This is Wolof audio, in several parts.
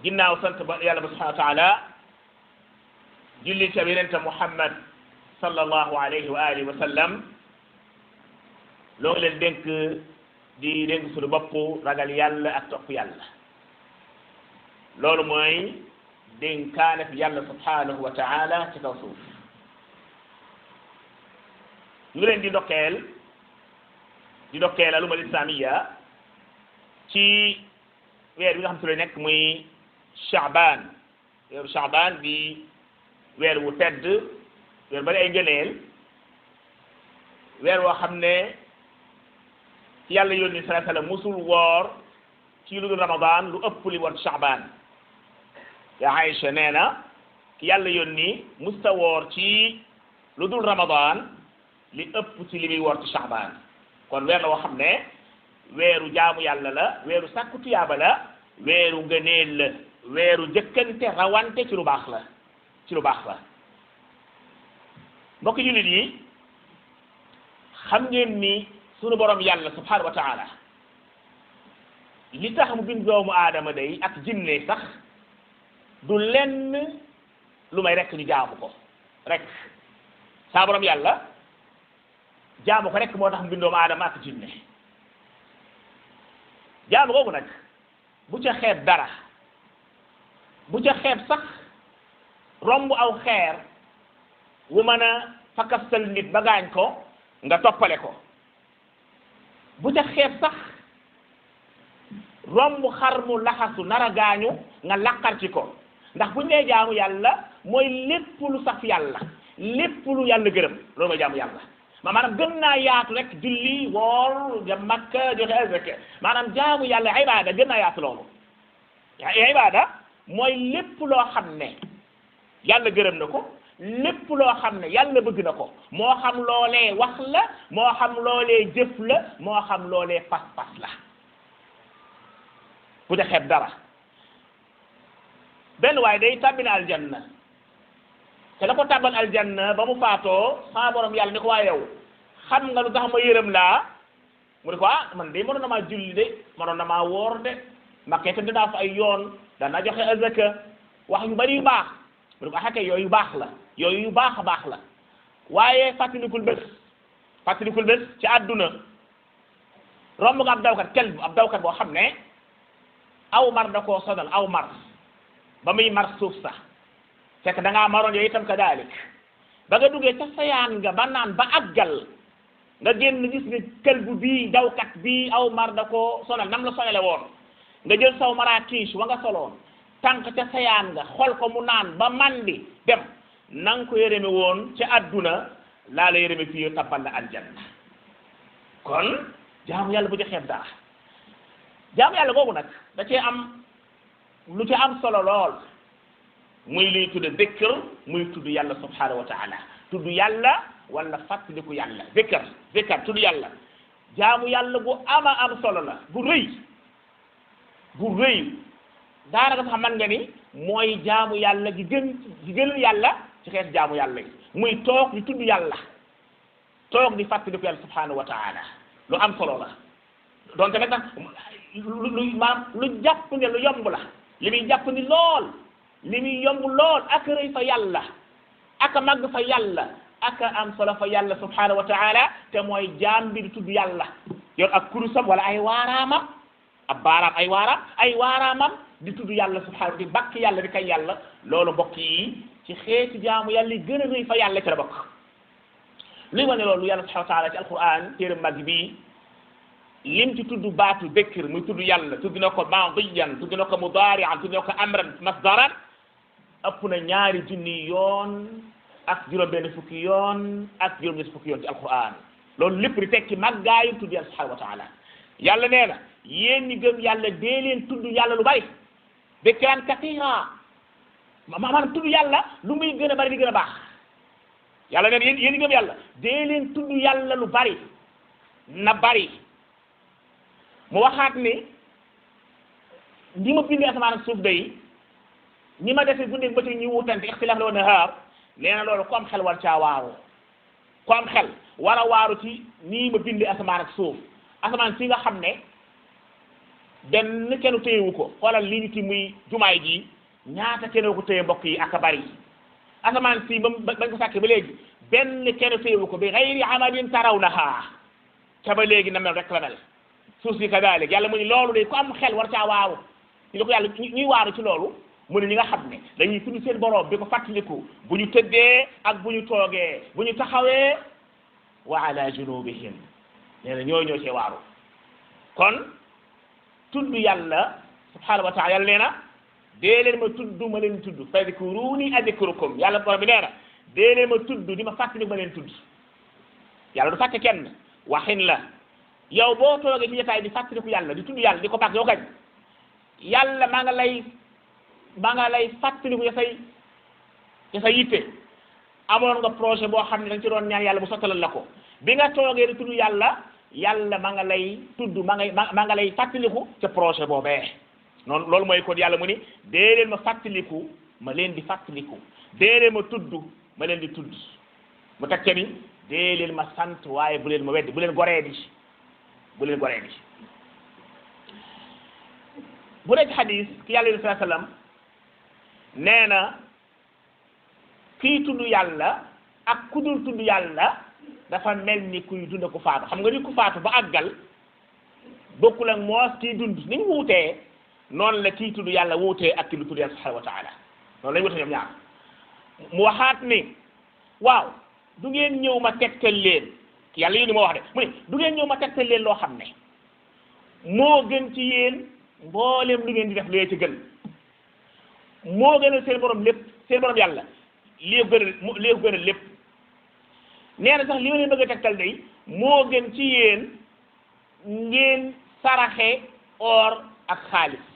ginnaaw sant ba yàlla ba subhanahu wa taala julli ca yonente Muhammad sallallahu alayhi wa alihi wa sallam loo ngi leen dénk di dénk suñu bopp ragal yàlla ak topp yàlla loolu mooy dénkaane fi yàlla subhanahu wa taala ci kaw suuf ñu leen di ndokkeel aluma islamiya ci weer bi nga xam si la nekk muy Shaaban weeru Shaaban di weer wu tedd weer bari ay ngëneel weer woo xam ne ci yàlla yónni sallallahu alayhi wa sallam musul woor ci lu dul Ramadan lu ëpp li woor Shaaban ya Aïcha nee na ki yàlla yónni musta woor ci lu dul Ramadan li ëpp ci li muy woor ci Shaaban kon weer la woo xam ne weeru jaamu yàlla la weeru sàkku tuyaaba la weeru ngëneel la weeru jëkkante rawante ci lu baax la mbokk jullit yi xam ngeen ni sunu borom yàlla subhanahu wa taala li tax mu bind doomu aadama day ak jinne sax du lenn lu may rekk ñu jaamu ko rek saa borom yàlla jaamu ko rek moo tax mu bind doomu aadama ak jinne jaamu googu nag bu ca xeeb dara bu ca xeeb sax romb aw xeer wu mën a fakastal nit ba gaañ ko nga toppale ko bu ca xeeb sax romb xar mu laxasu nar a gaañu nga laqar ci ko ndax buñ nee jaamu yàlla mooy lépp lu saf yàlla lépp lu yàlla gërëm loolu mooy jaamu yàlla maanaam gën naa yaatu rek julli woor dem Makka joxe azaka maanaam jaamu yàlla ibada gën naa yaatu loolu ibada mooy lépp loo xam ne yàlla gërëm na ko lépp loo xam ne yàlla bëgg na ko moo xam loolee wax la moo xam loolee jëf la moo xam loolee pas-pas la bu ca xeeb dara benn waaye day tàbbi na aljanna te la ko tàbbal aljanna ba mu faatoo sama borom yàlla ni ko waa yow xam nga lu tax ma yërëm laa mu ne ko man de mënoon na maa julli de mënoon na maa woor de Mbakke te dinaa fa ay yoon dana joxe azaka wax yu bari yu baax mu ne ko axakay yooyu baax la yooyu yu baax a baax la waaye fàttalikul bés ci àdduna romb nga ab dawkat boo xam ne aw mar da koo sonal aw mar ba muy mar suuf sax fekk da ngaa maroon yooyu itam kadalik ba nga duggee ca sayaan nga ba naan ba àggal nga génn gis ni këlbu bii dawkat bii aw mar da koo sonal nam la sonale woon nga jël saw maraakiis wa nga soloon tànk ca sayaan nga xol ko mu naan ba mandi dem na nga ko yërëme woon ca adduna laa la yërëme fii tabbal la aljanna kon jaamu yàlla bu ci xeeb dara jaamu yàlla googu nag da cee am lu ci am solo lool muy luy tudde zikr muy tudd yàlla subhanahu wa taala tudd yàlla wala fàttaliku yàlla zikr tudd yàlla jaamu yàlla gu ama am solo la gu rëy daanaka sax man nga ni mooy jaamu yàlla gi gën yàlla ci xeet jaamu yàlla yi muy toog di tudd yàlla toog di fàttaliku yàlla subhanahu wa taala lu am solo la donte nag lu jàpp ne lu yomb la li muy jàpp ni lool li muy yomb lool ak rëy fa yàlla ak a màgg fa yàlla ak a am solo fa yàlla subhanahu wa taala te mooy jaam bi di tudd yàlla yor ak kurusam wala ay waaraamam ab baaraam ay waaraamam di tudd yàlla subhanahu di bakk yàlla di kay yàlla loolu mbokk yi ci xeeti jaamu yàlla yi gën a rëy fa yàlla ci la bokk luy wane loolu yàlla subhanahu wa taala ci alquran téere mag bi lim ci tudd baatu dhikr muy tudd yàlla tudd na ko maadiyan tudd na ko mudaari'an tudd na ko amran masdaran ëpp na 2 junni yoon ak juróom-benn fukki yoon ak juróom-ñetti fukki yoon ci alquran loolu lépp di tekki màggaayu tudd yàlla subhanahu wa taala yàlla nee na yéen ñi gëm yàlla dee leen tudd yàlla lu bari dhikran katira maanaam tudd yàlla lu muy gën a bari di gën a baax yàlla nee na yéen ñi gëm yàlla dee leen tudd yàlla lu bari na bari mu waxaat ni ñi ma bindee asamaan ak suuf day ñi ma defee guddeeg bëccëg ñi wutante ixtilaaf la wa nahaar nee na loolu ku am xel war caa waaru ku am xel war a waaru ci nii ma bindee asamaan ak suuf asamaan si nga xam ne benn kenn téyewu ko xoolal li ñu ti muy jumaay ji ñaata kenn ko téye mbokk yi ak a bari asamaan si bañ ko sàkkee ba léegi benn kenn téyewu ko bi gayri amalin tarawnaha ca ba léegi na mel rek la mel suuf si kadalik yàlla mu ni loolu de ku am xel war caa waaru ñu la ko yàlla ñuy waaru ci loolu mu ne ñi nga xam ne dañuy tudd seen borom bi ko fàttaliku bu ñu tëddee ak bu ñu toogee bu ñu taxawee wa ala junubihim nee na ñoo cee waaru kon tudd yàlla subhanahu wa taala yàlla nee na dee leen ma tudd ma leen tudd fadkuruni adkurukum yàlla borom bi nee na dee leen ma tudd di ma fàttaliku ma leen tudd yàlla du fàtte kenn waxin la yow boo toogee ci jotaay di fàttaliku yàlla di tudd yàlla di ko bàkk yow kañ yàlla maa nga lay fàttaliku ya say yitte amoon nga projet boo xam ne dañ ci doon ñaan yàlla bu sottalal la ko bi nga toogee di tudd yàlla maa nga lay tudd maa nga lay fàttaliku ca projet boobee noonu loolu mooy kon yàlla mu ni dee leen ma fàttaliku ma leen di fàttaliku dee leen ma tudd ma leen di tudd mu teg ca ni dee leen ma sant waaye bu leen ma weddi bu leen goree di bu dee ci xadis ki yàlla sallallahu alayhi wasallam nee na kii tudd yàlla ak ku dul tudd yàlla dafa mel ni kuy dund ku faatu xam nga ni ku faatu ba àggal bokkul ak moos kii dund ni mu wuutee noonu la kii tudd yàlla wuutee ak ki du tudd yàlla subhanahu wa taala noonu lañu wute ñoom ñaar mu waxaat ni waaw du ngeen ñëw ma tegtal leen yàlla yéen moo wax de mu ne du ngeen ñëw ma tegtal leen loo xam ne moo gën ci yéen mboolem lu ngeen di def lee ci gën moo gënal seen borom lépp seen borom yàlla lii gënal lépp nee na sax li ma leen bëgg a tegtal day moo gën ci yéen ngeen saraxe or ak xaalis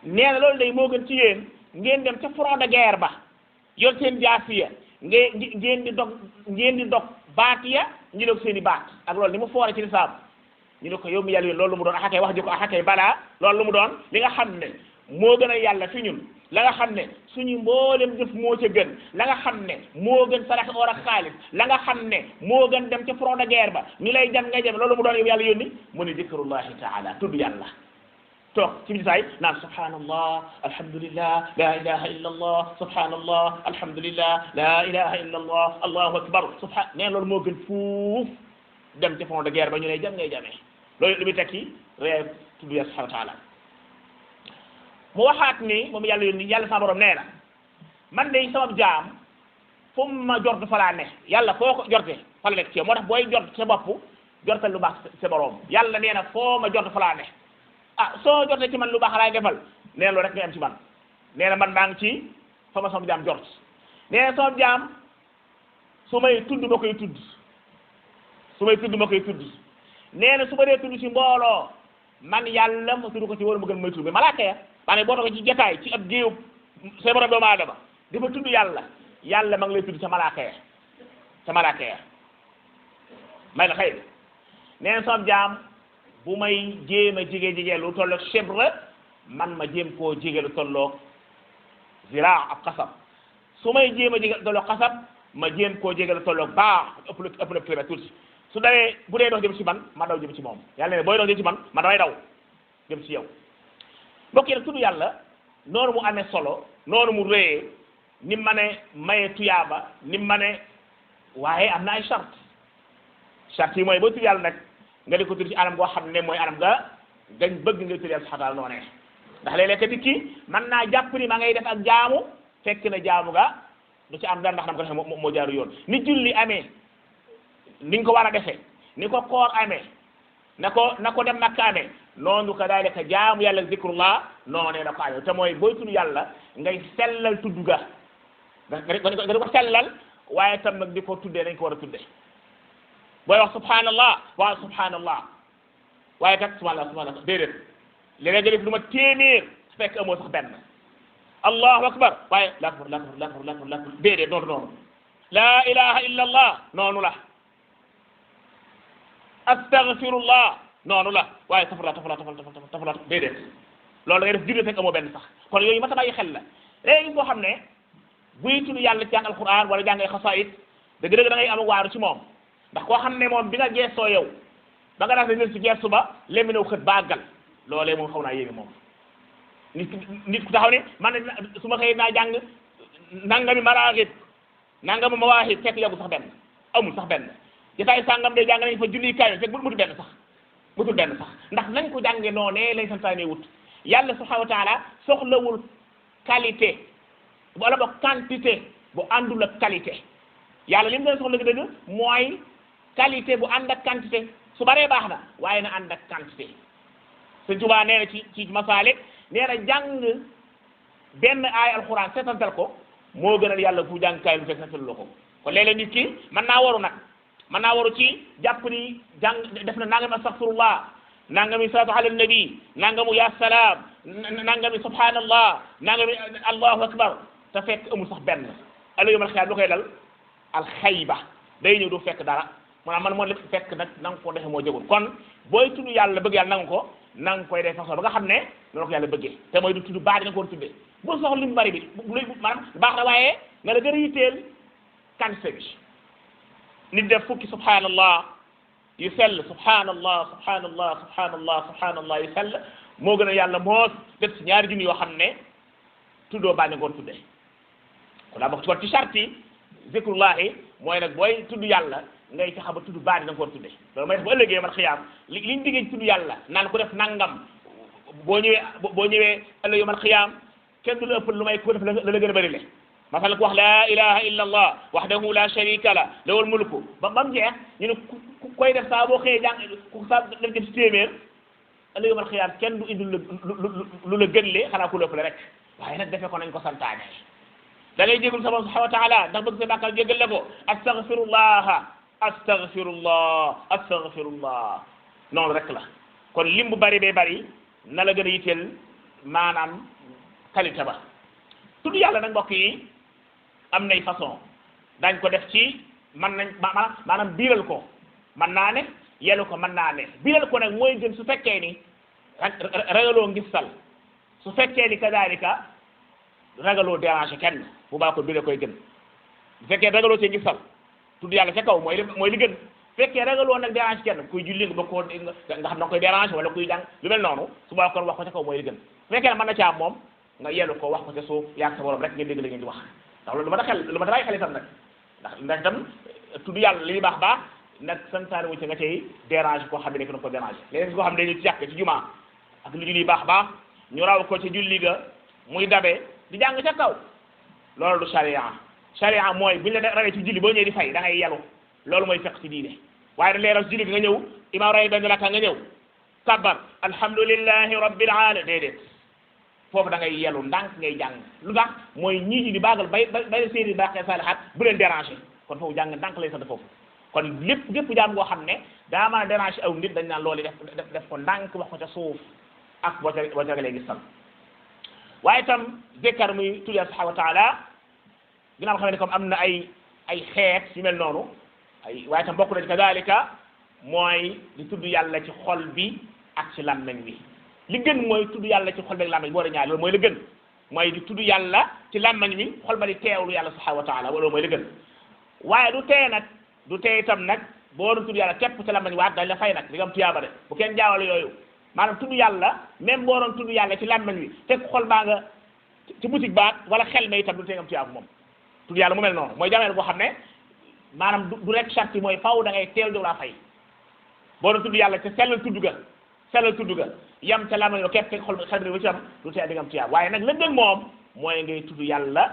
nee na loolu day moo gën ci yéen ngeen dem ca front de guerre ba yor seen jaasiya ngeen di dog baat ya ñu dog seen i baat ak loolu ni mu foore ci lislaam ñu ne ko yow mi yàlla loolu lu mu doon axakay wax ji ko axakay balaa loolu lu mu doon li nga xam ne moo gën a yàlla fi ñun la nga xam ne suñu mboolem jëf moo ca gën la nga xam ne moo gën sarax or ak xaalis la nga xam ne moo gën dem ca front de guerre ba ñu lay jam ngay jam loolu mu doon yow yàlla yónni mu ne dikrullahi taala tudd yàlla toog ci biir saay naan subhanallah alhamdulillah la ilaha illa allah subhanallah alhamdulillah la ilaha illa allah allahu akbar nee loolu moo gën fuuf dem ca front de guerre ba ñu lay jam ngay jamee loolu li muy tekki ree tudd yàlla subhanahu wa taala mu waxaat ni moom yàlla yónni yàlla sama borom nee na man de sama jaam fu ma jort fa laa ne yàlla foo ko jorte fa la nekk ci yow moo tax booy jort sa bopp jortal lu baax sa borom yàlla nee na foo ma jort fa laa ne ah soo jortee ci man lu baax laay defal nee na loolu rek ngay am ci man nee na man maa ngi ci fa ma sama jaam jort nee na sama jaam su may tudd ma koy tudd nee na su ma dee tudd ci mbooloo man yàlla ma tudd ko ci wala mu gën may tudd mais malaaka ya maanaam boo toogee ci jotaay ci ab géew sa borom doomu aadama di fa tudd yàlla ma ngi lay tudd ca malaaka ya may la xëy nee na sama jaam bu may jéem a jige lu tolloog chebre man ma jéem koo jige lu tolloog ziraa ab xasab su may jéem a jige lu tolloog xasab ma jéem koo jige lu tolloog baax ëpp na kilomètre tuuti su dawee bu dee dox jëm ci man ma daw jëm ci moom yàlla ne booy dox jëm ci man ma damay daw jëm ci yow mbokk yi nag tudd yàlla noonu mu amee solo noonu mu réyee ni ma ne maye tuyaaba ni ma ne waaye am na ay charte yi mooy boo tudd yàlla nag nga di ko tudd ci anam goo xam ne mooy anam nga gañ bëgg nga tudd yàlla subhanahu wa taala noonee ndax léeg-léeg nit ki mën naa jàpp ni ma ngay def ak jaamu fekk na jaamu ga du ci am dara ndax dama ko defee moo jaaru yoon ni julli amee ni nga ko war a defee ni ko koor amee na ko dem Makka amee noonu ko daal ka jaamu yàlla zikrullah noonee na ko amee te mooy booy tudd yàlla ngay sellal tudd ga nga di ko sellal waaye tam nag di ko tuddee dañ ko war a tuddee booy wax subhanallah waaw subhanallah waaye kat subhanallah déedéet léeg-léeg nga def lu ma téeméer fekk amoo sax benn allahu akbar waaye lakbar déedéet noonu la ilaha illa allah noonu la astaghfirullah noonu la waaye tafala déedéet loolu da ngay def junne fekk amoo benn sax kon yooyu ma ta bàyyi xel la léegi boo xam ne buy tudd yàlla jàng alquran wala jàngay xasaayid dëgg-dëgg da ngay am waaru ci moom ndax koo xam ne moom bi nga geesoo yow ba nga daal di si geesu ba lemmi new xët ba àggal loolee moom xaw naa yéeme moom nit ku taxaw ne man su ma xëyee naa jàng nangami maraaxib nangami mawaahib fekk yàggul sax benn amul sax benn jotaay sàngam de jàng nañ fa julli kaamil fekk mutul benn sax ndax nañ ko jànge noonee lañ santaane wut yàlla subhanahu wa taala soxlawul qualité wala boog quantité bu àndul ak qualité yàlla li mu doon soxla dëgg mooy qualité bu ànd ak quantité su baree baax na waaye na ànd ak quantité Sëñ Tuubaa nee na ci Masaalik nee na jàng benn aay alxuraan seetantal ko moo gënal yàlla fu jàng kaay lu fekk seetantal ko kon léeg-léeg nit ki mën naa waru ci jàpp ni jàng def na nangami astaghfirullah nangami salaatu ala nabi nangamu ya salaam nangami subhanallah nangami allahu akbar te fekk amul sax benn ala yomal xiyaam lu koy dal alxayba day ñëw du fekk dara maanaam man moo lépp fekk nag na nga ko defee moo jëgul kon booy tudd yàlla bëgg yàlla nanga ko na nga koy def façon ba nga xam ne loolu ko yàlla bëggee te mooy du tudd baax dina ko war a tuddee bu soxla li mu bari bi maanaam baax na waaye nga la gën a yitteel kanse bi nit def fukki subhanallah yu sell subhanallah yu sell moo gën a yàlla moo def si ñaari junni yoo xam ne tuddoo baax na ko war a tuddee kon daa bokk ci war ci charte yi zikrullahi mooy nag booy tudd yàlla ngay fexe ba tudd baat yi da nga ko war a tudde loolu may def ba ëllëgee man xiyaam liñ diggee ci tudd yàlla naan ko def nangam boo ñëwee ëllëgee man xiyaam kenn du la ëppal lu may ko def la la gën a bëri le masal ko wax la ilaha illa allah wahdahu la sharika la lawal mulku ba mu jeex ñu ne ku koy def saa boo xëyee jàng ku saa def jëm si téeméer ëllëgee man xiyaam kenn du indi lu la gën le xanaa ku la ëppale rek waaye nag defee ko nañ ko santaane da ngay jégul sa borom subhanahu wa taala ndax bëgg sa bàkkaar jégal la ko astaghfirullah noonu rek la kon lim bu bari bee bari na la gën a yitteel maanaam qualité ba tudd yàlla nag mbokk yi am nay façon dañ ko def ci mën nañ maanaam biiral ko mën naa ne yelu ko mën naa ne biiral ko nag mooy gën su fekkee ni ragaloo ngistal su fekkee ni kadaalika ragaloo déranger kenn bu baax ko biiral koy gën bu fekkee ragaloo ci ngistal tudd yàlla ca kaw mooy li gën fekkee ragaloo nag dérange kenn kuy julli ba ko nga xam na koy dérange wala kuy jàng lu mel noonu suba kon wax ko ca kaw mooy li gën fekkee ne mën na caa moom nga yelu ko wax ko ca suuf yaag sa borom rek ngeen dégg la ngeen di wax ndax loolu lu ma da bàyyi xel itam nag ndax itam tudd yàlla li baax baax nag santaane wu ci nga cay dérange koo xam ne ko dérange léegi koo xam ne dañu ci jàkk ci jumaa ak lu julli baax baax ñu raw ko ci julli ga muy dabe di jàng ca kaw loolu du sharia mooy buñ la rawee ci julli boo ñëwee di fay da ngay yelu loolu mooy fekk ci diine waaye dañ lay raw ci julli bi nga ñëw imaam ray benn rakka nga ñëw kabbar alhamdulillahi rabbil alamin déedéet foofu da ngay yelu ndànk ngay jàng lu tax mooy ñii ji di baagal bay seeni baaxee saalihaat bu leen déranger kon foofu jàng ndànk lay sant foofu kon lépp jaam ngoo xam ne daa mën a déranger aw nit dañ naan loolu def ko ndànk wax ko ca suuf ak boo ca léegi sal waaye itam dékkar muy tudd Yàlla subhanahu wa taala ginnaaw xam ne comme am na ay xeet yu mel noonu waaye tam bokk na ci kadalika mooy di tudd yàlla ci xol bi ak ci làmmeñ wi li gën mooy tudd yàlla ci xol bi ak làmmeñ boo da ñaar loolu mooy li gën mooy di tudd yàlla ci làmmeñ wi xol ba di teewlu yàlla subhanahu wa taala loolu mooy li gën waaye du tee itam nag boo doon tudd yàlla képp ci làmmeñ waat dañ la fay nag di nga am tuyaaba de bu kenn jaawale yooyu maanaam tudd yàlla même boo doon tudd yàlla ci làmmeñ wi fekk xol baa nga ci boutique baat wala xel ma itam du tee nga am tuyaaba moom tudd yàlla mu mel noonu mooy jameel boo xam ne maanaam du rek charte yi mooy faw da ngay teel di laa fay boo doon tudd yàlla ca sellal tudd ga yam ca làmmañ képp fekk xel ma di ci am du tee di nga am tuyaaba waaye nag la gën moom mooy ngay tudd yàlla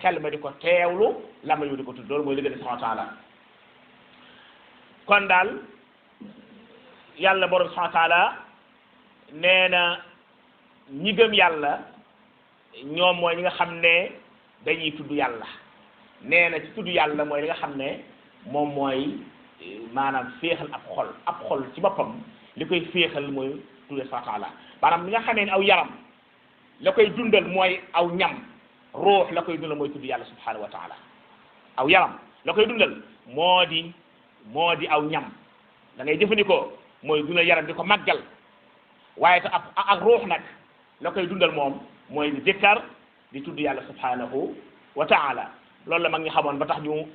xel ma di ko teewlu làmmañ wi di ko tudd loolu mooy li gën subhanahu wa taala kon daal yàlla borom subhanahu wa taala nee na ñi gëm yàlla ñoom mooy ñi nga xam ne dañuy tudd yàlla nee na ci tudd yàlla mooy li nga xam ne moom mooy maanaam féexal ab xol ci boppam li koy féexal mooy tudd subhanahu wa taala maanaam li nga xamee ne aw yaram la koy dundal mooy aw ñam ruux la koy dundal mooy tudd yàlla subhanahu wa taala aw yaram la koy dundal moo di aw ñam da ngay jëfandikoo mooy dundal yaram di ko màggal waaye te ak ruux nag la koy dundal moom mooy di zikkar di tudd yàlla subhanahu wa taala loolu la mag ñi xamoon ba tax ñu